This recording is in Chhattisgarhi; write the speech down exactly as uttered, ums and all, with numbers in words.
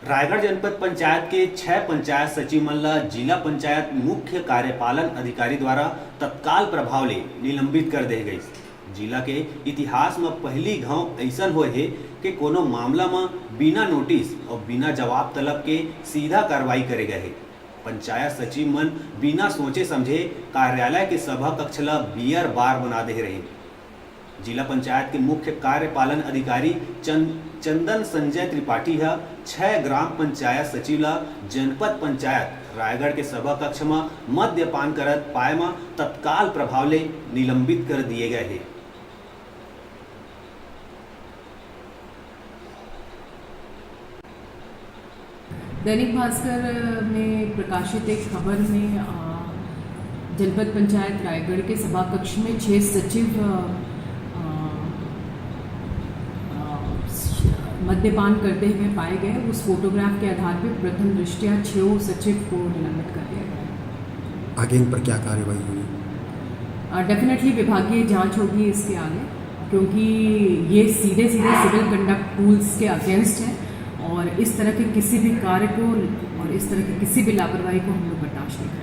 रायगढ़ जनपद पंचायत के छह पंचायत सचिव मन ल जिला पंचायत मुख्य कार्यपालन अधिकारी द्वारा तत्काल प्रभाव ले निलंबित कर दे गइस। जिला के इतिहास म पहली घाव अइसन होए हे कि कोनो मामला म बिना नोटिस अउ बिना जवाब तलब के सीधा कार्रवाई करे गए हे। पंचायत सचिव मन बिना सोचे समझे कार्यालय के सभा कक्ष ल बियर बार बना दे रहिन। जिला पंचायत के मुख्य कार्यपालन अधिकारी चन-, चंदन संजय त्रिपाठी ह छह ग्राम पंचायत सचिव ल जनपद पंचायत रायगढ़ के सभा कक्ष म मद्यपान करत पाए म तत्काल प्रभाव ले निलंबित कर दिए गए हे। दैनिक भास्कर में प्रकाशित एक खबर में, अ, जनपद पंचायत रायगढ़ के सभा कक्ष में छह सचिव, अ, अ, अ, मद्यपान करते हुए पाए गए। उस फोटोग्राफ के आधार पर प्रथम दृष्टया छह सचिव को निलंबित कर दिया गया है। आगे इन पर क्या कार्रवाई होगी? डेफिनेटली विभागीय जांच होगी इसके आगे, क्योंकि ये सीधे सीधे सिविल कंडक्ट रूल्स के अगेंस्ट है और इस तरह के किसी भी कार्य को और इस तरह की किसी भी लापरवाही को हम लोग बर्दाश्त नहीं करेंगे।